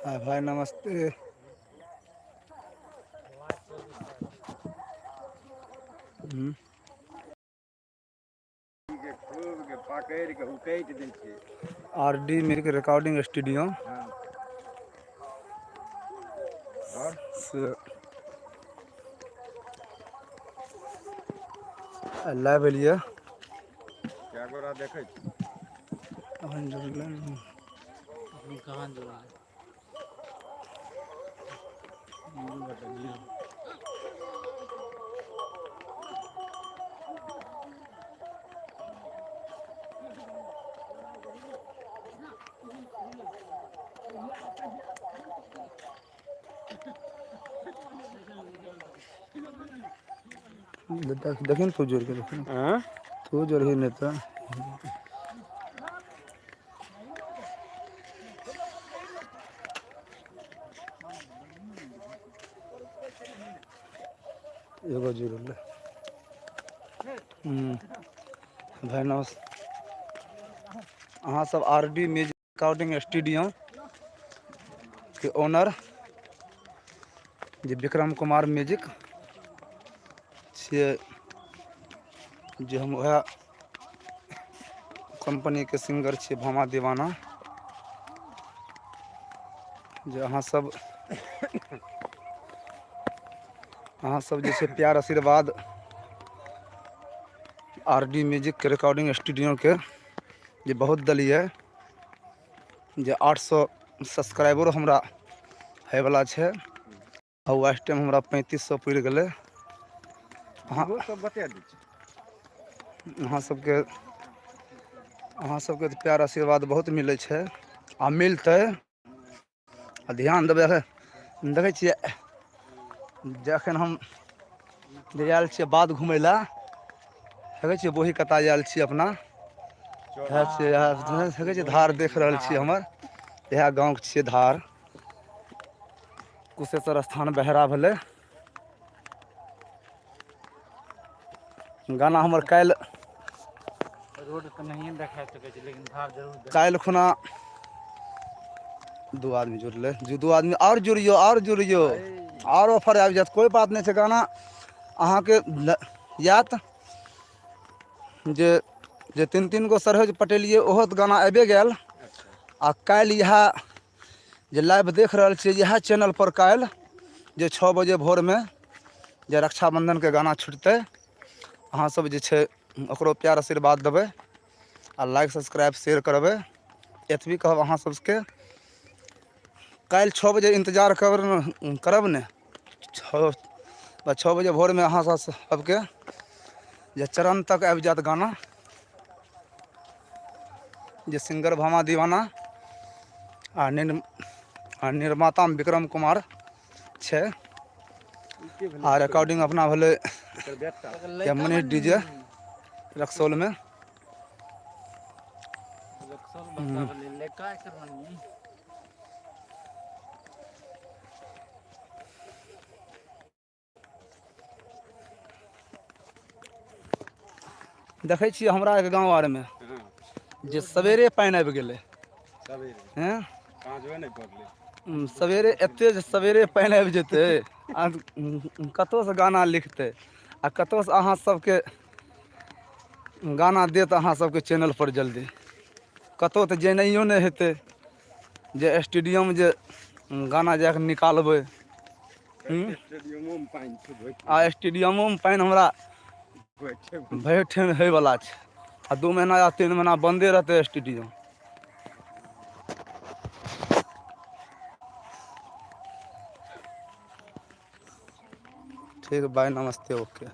हाय भाई नमस्ते। हम्म। R D मिर्क recording studio से live एलियै। कए गोरा देखै छी? अखन जुड़लै। कहाँ जुड़लै? देखी ने, तू जोड़ के देखी। आँय? तू जोड़ही नहि तऽ। एगो जुड़ल। भाय नमस्ते। अहाँ सब R D music recording studio के ओनर जे विक्रम कुमार म्यूजिक छियै, जे हम वएह कंपनीके सिंगर छियै भामा दीवाना, जे अहाँ सब जे छै प्यार आशीर्वाद आर डी म्यूजिकके रिकॉर्डिंग स्टूडियोके जे बहुत देलियै, जे 800 सब्सक्राइबरो हमरा होइवला छै आ वॉच टाइम हमरा 3500 पुरि गेलै। अहाँ ओहो सब बता दै छै। अहाँ सबके तऽ प्यार आशीर्वाद बहुत मिलै छै आ मिलतै आ ध्यान देबै। देखै छियै जे एखन हम जे आयल छियै बाध घुमै लए, देखै छियै बोही कता आयल छियै अपना। इएह छियै, इएह देखै छियै, धार देख रहल छियै हमर। इएह गाँवके छियै धार, कुशेश्वर स्थान बहरा भेलै। गाना हमर काल्हि रोड तऽ नहिए देखा सकै छै, लेकिन धार जरूर देख। काल्हि खुना दू आदमी जुड़लै। जे दू आदमी आओर जुड़ियौ, आओर जुड़ियौ, आओर ऑफर आबि जायत, कोइ बात नहि छै। गाना अहाँके आयत जे जे तीन तीन गो सरहज पटेलियै, ओहो तऽ गाना आबिए गेल। आ काल्हि इएह जे लाइव देख रहल छियै, इएह चैनल पर काल्हि जे 6 बजे भोरमे जे रक्षाबंधनके गाना छुटतै, अहाँ सब जे छै ओकरो प्यार आशीर्वाद देबै आ लाइक सब्सक्राइब शेयर करबै। एतबी कहब अहाँ सबके, काल्हि 6 बजे इंतजार करब ने। 6 बजे भोरमे अहाँ सब सबके जे चरण तक आबि जायत गाना, जे सिंगर भामा दीवाना आ निर्माता विक्रम कुमार छै आ रिकॉर्डिंग अपना भेलै मनीष डीजे रक्सौलमे। रक्सौल भाषा भेलै लेका एकर मने। देखै छियै हमरा आरके गाँव आरमे जे सवेरे पानि आबि गेलै। सवेरे। हैं। साँझो नहि पड़लै। सवेरे एते जे सवेरे पानि आबि जेतै आ कतहुसँ गाना लिखतै आ कतहुसँ अहाँ सबके गाना देत अहाँ सबके चैनल पर जल्दी? कतहु तऽ जेनाइयो नहि हेतै जे स्टेडियम जे गाना जाके निकालबै। स्टेडियमोमे पानि छै। आ स्टेडियमोमे पानि हमरा भरि ठेन होइवला छै आ 2 महीना या 3 महीना बन्दे रहतै स्टेडियम। ठीक, बाय, नमस्ते, ओके।